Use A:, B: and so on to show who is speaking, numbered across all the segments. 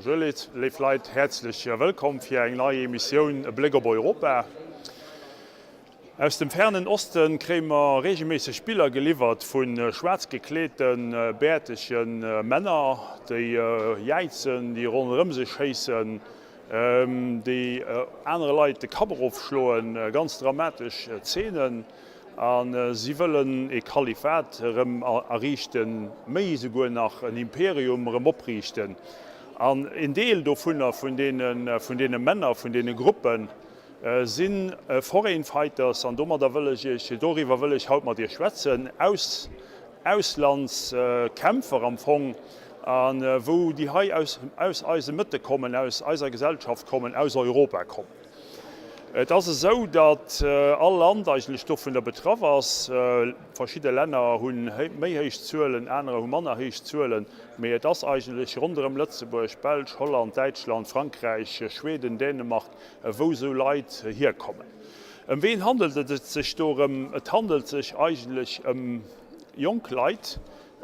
A: Bonjour léif Leit, häerzlech wëllkomm fir eng nei Emissioun E Bléck op Europa. Aus dem fernen Oste kréie mer reegelméisseg Biller geliwwert vu schwaarz gekleete bäertege Männer, déi jäizen, déi ronderëm sech schéissen, déi anere Leit de Kapp erofschloen, ganz dramatesch Zeenen. A si wëllen ee Kalifat erëm erriichten, méi esouguer nach, en Imperium erëm opriichten. An een Deel dovunner, vun deene Männer, vun deene Gruppen, Si Foreign Fighters, an domadder wëll ech Iech, doriwwer wëll ech haut mat Iech schwätzen, aus Auslandskämpfer am Fong, a wou déi hei aus aus eise Mëtte kommen, aus eiser Gesellschaft kommen, aus Europa kommen. Et ass esou, datt all Land eigentlech dovunner betraff ass. Verschidde Länner hu méi héich Zuelen, anerer hu manner héich Zuelen, mee et ass eigentlech ronderëm Lëtzebuerg, Belsch, Holland, Däitschland, Frankräich, Schweden, Dänemark, wou esou Leit hierkommen. Ëm ween handelt et sech do erëm? Et handelt sech eigentlech ëm jonk Leit.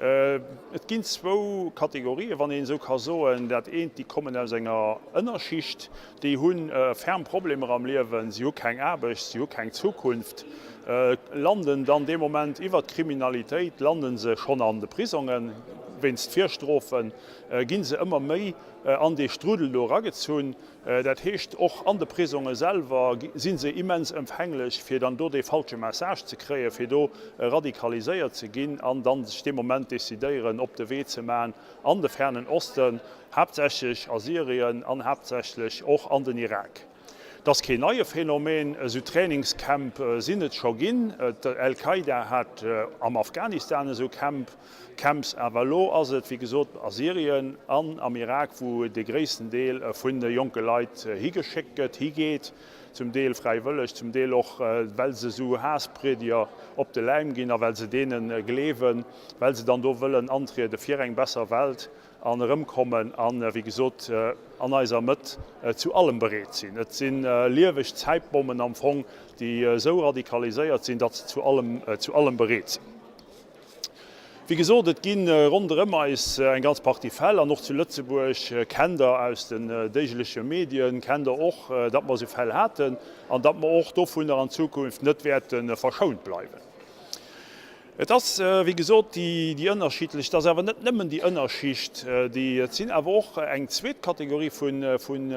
A: Et ginn zwou Kategorien, wann een esou ka soen. Dat eent, déi kommen aus enger Ënnerschicht, déi hu ferm Problemer am Liewen, si hu keng Aarbecht, si hu keng Zukunft, landen dann dee Moment iwwert d'Kriminalitéit, lande se schonn an de Prisongen, wéinst Virstrofen gi se ëmmer méi an dee Strudel do eragezunn. Dat heescht, och an de Prisonge selwer si se immens empfänglech, fir dann do dee falsche Message ze kréien, fir do radikaliséiert ze ginn an dann sech dee Moment decidéieren, op de Wee ze maachen an de Fernen Osten, haaptsächlech a Syrien an haaptsächlech och an den Irak. Et ass keen neie Phänomen, esou Trainingscamp sinn et scho ginn. Al-Qaida hat am Afghanistan esou Camp. Camps. Awer elo ass et, wéi gesot, a Syrien an am Irak, wou de gréissten Deel vun de jonke Leit higeschéckt gëtt, higeet, zum Deel fräiwëlleg, zum Deel och, well se esou Haassprediger op de Läim ginn a well se deene gleewen, well se dann do wëllen antriede fir eng besser Welt an erëmkommen an, wéi gesot, an eiser Mëtt zu allem bereet sinn. Et si lieweg Zäitbommen am Fong, déi esou radikaliséiert sinn, datt se zu allem, zu allem bereet sinn. Wéi gesot, et gi ronderëm eis eng ganz Partie Fäll an och zu Lëtzebuerg kennt Der aus den déigleche Medien, kennt Der och, datt mer esou Fäll haten an datt mer och dovunner an Zukunft net wäerte verschount bleiwen. Et ass, wéi gesot, déi ënnerschiddlech, et ass awer net nëmmen déi Ënnerschicht, déi, et sinn awer och eng zweet Kategorie vu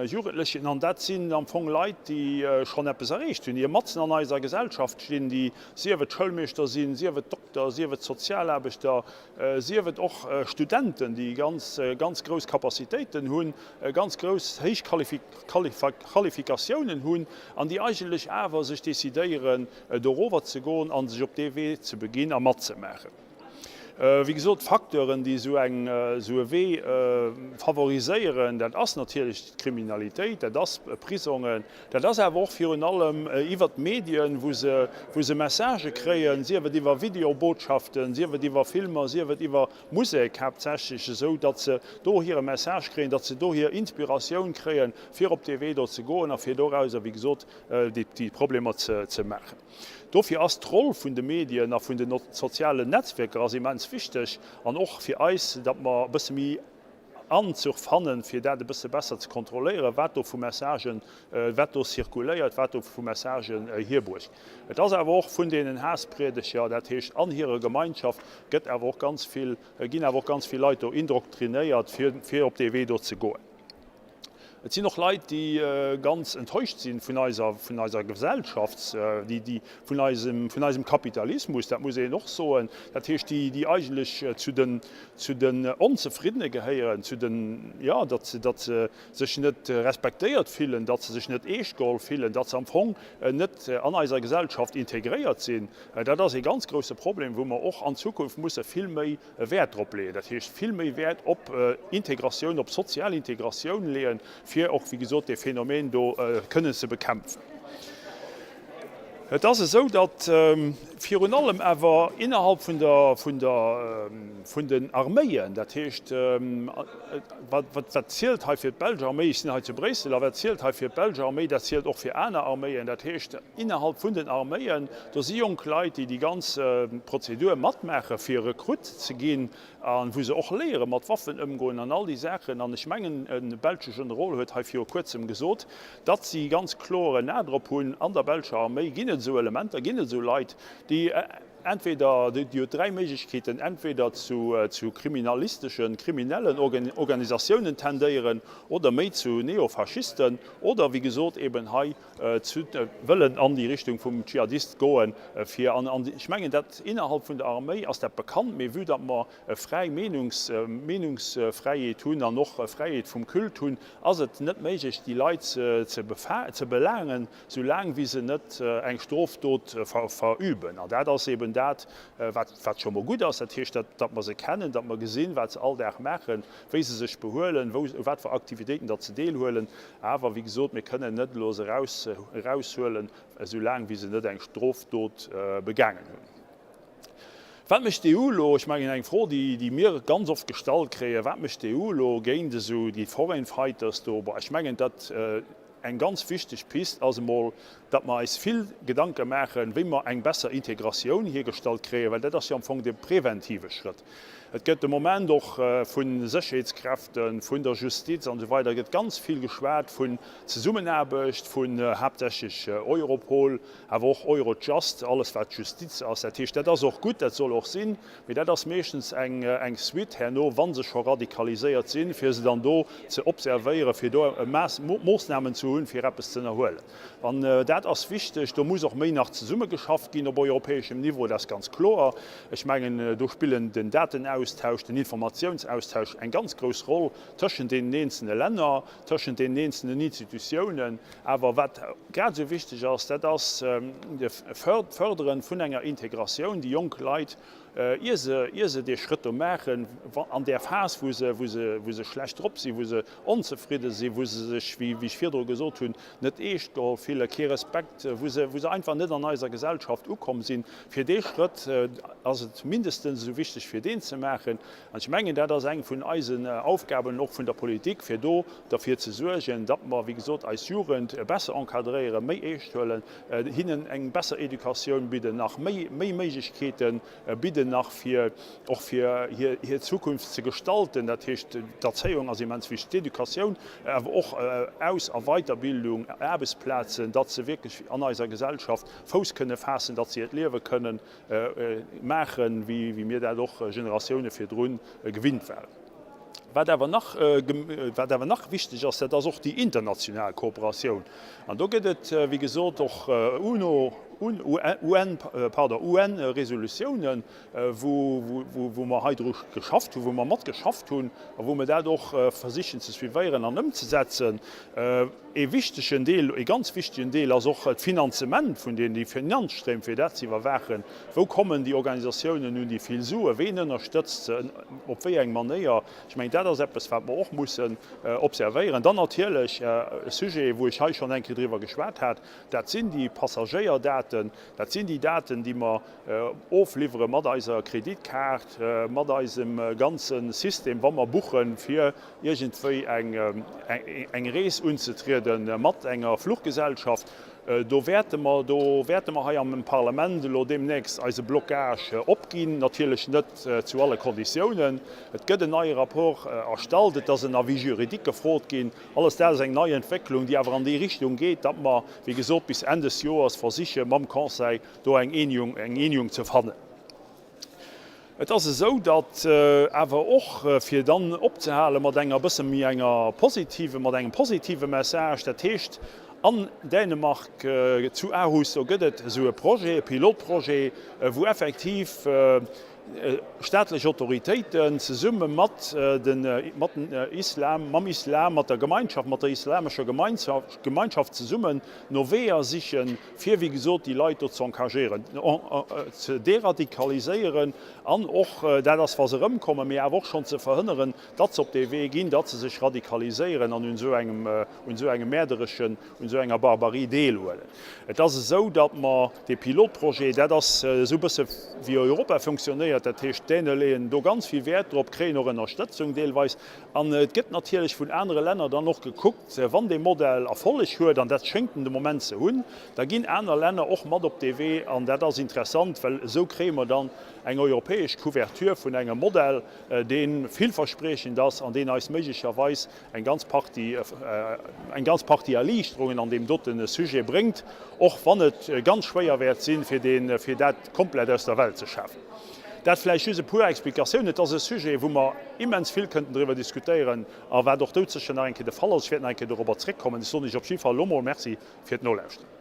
A: Jugendlechen an dat sinn am Fong Leit, déi schonn eppes erreecht hunn, déi matzen an eiser Gesellschaft stinn, déi, sief et Schoulmeeschter sinn, sief et Dokter, sief et Sozialaarbechter, sief et och Studenten, déi ganz, ganz grouss Capacitéiten hunn, ganz grouss, héich Qualifikatiounen hunn an déi eigentlech awer sech decidéieren, dorower ze goen a sech op dee Wee ze beginn a matzemaachen. Wéi gesot, d'Facteuren, déi esou eng, esou e Wee favoriséieren, dat ass natierlech d'Kriminalitéit, dat ass Prisongen, dat ass awer och virun allem iwwert d'Medien, wou se, wou se Messagë kréien, sief et iwwer Videobotschaften, sief et iwwer Filmer, sief et iwwer Musek haaptsächlech, esou datt se do hire Message kréien, datt se do hir Inspiratioun kréien, fir op dee Wee do ze goen a fir dorauser, wéi gesot, déi Problemer ze maachen. Dofir ass d'Roll vun de Medien a vun den sozialen Netzwierker ass immens wichteg an och fir eis, datt mer e bësse méi Anzuch fannen, fir dat e bësse besser ze kontrolléieren, wat do vu Messagen, wat do zirkuléiert, wat do vu Messagen hierbruecht. Et ass awer och vun deenen Haasspriedeger, dat heescht an hirer Gemeinschaft gëtt awer och ganz vill, ginn awer och ganz vill Leit do indoktrinéiert, fir op dee Wee do ze goen. Et sinn och Leit, déi ganz enttäuscht si vun eiser, vun eiser Gesellschaft, déi, déi vun eisem, vun eisem Kapitalismus, dat muss een och soen. Dat heescht, déi, déi eigentlech zu den, zu den Onzefriddene gehéieren, zu den, jo, datt se, datt se sech net respektéiert fillen, datt se sech net eescht geholl fillen, datt se am Fong net an eiser Gesellschaft integréiert sinn. Dat ass ee ganz grouse Problem, wou mer och an Zukunft musse vill méi Wäert drop leeën, dat heescht vill méi Wäert op Integratioun, op sozial Integratioun leeën, fir och, wéi gesot, dee Phänomen do kënnen ze bekämpfen. Et ass esou, datt virun allem awer innerhalb vun der, vun der, vun den Arméien, dat heescht, wat, wat zielt hei fir d'belsch Arméi, ech sinn hei zu Bréissel, a wat zielt hei fir d'belsch Arméi, dat zielt och fir aner Arméien, dat heescht innerhalb vun den Arméien, do si jonk Leit, déi déi ganz Prozedur matmaache fir Rekrutt ze ginn a wou se och léiere mat Waffen ëmgoen an all déi Saachen. An ech mengen, e belsche Generol huet hei viru kuerzem gesot, datt si ganz kloer en A drop hunn, an der belscher Arméi ginn et esou Elementer, ginn et esou Leit, déi entweder, déi huet 3 Méiglechkeeten, entweder zu kriminalisteschen, kriminellen Organisatiounen tendéieren oder méi zu Neofaschisten oder wéi gesot eben hei zu wëllen an déi Richtung vum Dschihadist goen, fir an ech mengen dat innerhalb vun der Arméi ass dat bekannt, mee vue datt mer e fräi Meenungs Meenungsfräiheet hunn an och Fräiheet vum Culte hunn, ass et net méiglech déi Leit ze ze belaangen, sou laang wéi se net eng Strofdot verüben. An dat ass eben dat wat wat scho mol gutt ass, dat heescht datt datt mer se kennen, datt mer gesinn, wat se all Dag maachen, wéi se sech behuelen, wou u wat fir Aktivitéiten datt se deelhuelen. Awer, wéi gesot, mir kënnen net elo se eraus eraushuelen, esou laang wéi se net eng Strofdot begaangen hunn. Wat mécht d'EU elo? Ech mengen, eng Fro, déi déi mir ganz oft gestallt kréien, Wat mécht d'EU elo géint esou déi Foreign Fighters do? Bon, ech mengen, dat eng ganz wichteg Pist ass emol, datt mer eis vill Gedanke maachen, wéi mer eng besser Integratioun hiergestallt kréien, well dat ass jo am Fong de preventive Schrëtt. Et gëtt de Moment och vu Sécherheetskräften, vun der Justiz an esou weider gëtt ganz vill geschwat vun Zesummenaarbecht, vun haaptsächlech Europol, awer och Eurojust, alles wat Justiz ass. Dat heescht, dat ass och gutt, dat soll och sinn, mee dat ass meeschtens eng Suite herno, wa se scho radikaliséiert sinn, fir se dann do ze observéieren, fir do Moossnamen ze hunn, fir eppes ze ënnerhuelen. An dat ass wichteg. Do muss och méi nach zesummegeschafft ginn op europäeschem Niveau, dat ass ganz kloer. Ech mengen, do spillen den Datenaustausch, den Informatiounsaustausch eng ganz grouss Roll tëschent deenen eenzelne Länner, tëschent deenen eenzelnen Institutiounen. Awer wat grad esou wichteg ass, dat ass d'Fördere vun enger Integratioun, déi jonk Leit, ier se, ier se dee Schrëtt do maachen, an där Phas, wou se, wou se, wou se schlecht drop sinn, wou se onzefridde sinn, wou se sech, wéi ech virdru gesot hunn, net eescht geholl fillen, kee Respekt, wou se, wou se einfach net an eiser Gesellschaft ukomm sinn. Fir dee Schrëtt ass et mindestens esou wichteg, fir deen ze maachen. An ech mengen, dat ass eng vun eisen Aufgaben och vun der Politik, fir do derfir ze suergen, datt mer, wéi gesot, eis Jugend besser encadréieren, méi eescht huelen, hinnen eng besser Educatioun bidden, nach méi méi Méiglechkeete bidden nach fir och fir hir hir Zukunft ze gestalten. Dat heescht, d'Erzéiung ass immens wichteg, d'Educatioun, awer och Aus a Weiterbildung, Aarbechtsplazen, datt se wierklech an eiser Gesellschaft Fouss kënne faassen, datt se hiert Liewe kënnen maachen, wéi mir dat och Generatioune virdrun gewinnt waren. Wat awer nach, wat awer nach wichteg ass, dat ass och déi international Kooperatioun. An do gëtt et, wéi gesot, och UNO, UN, pardon, UN-Resolutiounen, wou, wou mer hei dru geschafft hunn, wou mer matgeschafft hunn a wou mer dat och versichen ze suivéieren an ëmzesetzen. Ee wichtegen Deel, ee ganz wichtegen Deel ass och d'Finanzement vun deenen, déi Finanzstréim, fir dat ze iwwerwaachen. Wou kommen déi Organisatiounen un déi vill Suen? Ween ënnerstëtzt se? Op wéi eng Manéier? Ech mengen, dat ass eppes, wat mer och mussen observéieren. Dann natierlech e Sujet, wou ech hei schonn eng Kéier driwwer geschwat hat, dat sinn déi Passagéierdaten. Dat sinn déi Daten, déi mer ofliwwere mat eiser Kreditkaart, mat eisem ganze System, wa mer buchen, fir iergendwéi eng Rees unzetriede mat enger Fluchgesellschaft. Do wäerte mer, do wäerte mer hei am Parlament elo deemnächst eise Blocage opginn, natierlech net zu alle Konditiounen. Et gëtt en neie Rapport erstallt, et ass en Avis juridique gefrot ginn. Alles dat ass eng nei Entwécklung, déi awer an déi Richtung geet, datt mer, wéi gesot, bis Enn des Joers versiche mam Conseil do eng Eenegung, eng Eenegung ze fannen. Et ass esou, datt awer och, fir dann opzehale mat enger bësse méi enger positive, mat engem positive Message, dat heescht an Dänemark zu Aarhus, do gëtt et esou e Projet, e Pilotprojet, wou effektiv. Staatlech Autoritéiten zesumme mat den Islam, mam Islam, mat der Gemeinschaft, mat der islamescher Gemeinschaft zesummen no Weeër sichen, fir wéi gesot déi Leit do ze engagéieren, ze deradikaliséieren an och, dat ass wa se erëmkommen, mee awer och schonn ze verhënneren, datt se op dee Wee ginn, datt se sech radikaliséieren an un esou engem, un esou engem mäerdereschen, un esou enger Barbarie deelhuelen. Et ass esou, datt mer dee Pilotprojet, dat ass esou e bësse wéi Europa funktionéiert, dat heescht d'Däne leeën do ganz vill Wäert drop, kréien och Ënnerstëtzung deelweis. An et gëtt natierlech vun anere Länner dann och gekuckt, wann dee Modell Erfolleg huet, an dat schéngt en de Moment ze hunn, da ginn aner Länner och mat op dee Wee. An dat ass interessant, well esou kréie mer dann eng europäesch Couverture vun engem Modell, dee villverspriechend ass an deen eis méiglecherweis eng ganz Partie, eng ganz Partie Erliichterungen an deem dote Sujet bréngt, och wann et ganz schwéier wäert sinn, fir dee, fir dat komplett aus der Welt ze schafen. Dat vläicht just e puer Explikatiounen. Et ass e Sujet, wou mer immens vill kënnten driwwer diskutéieren a wat och doudsécher nach eng Kéier de Fall ass. Ech wäert nach eng Kéier dorobber zréckkommen. Ech soen Iech op jidde Fall elo mol Merci fir d'Nolauschteren.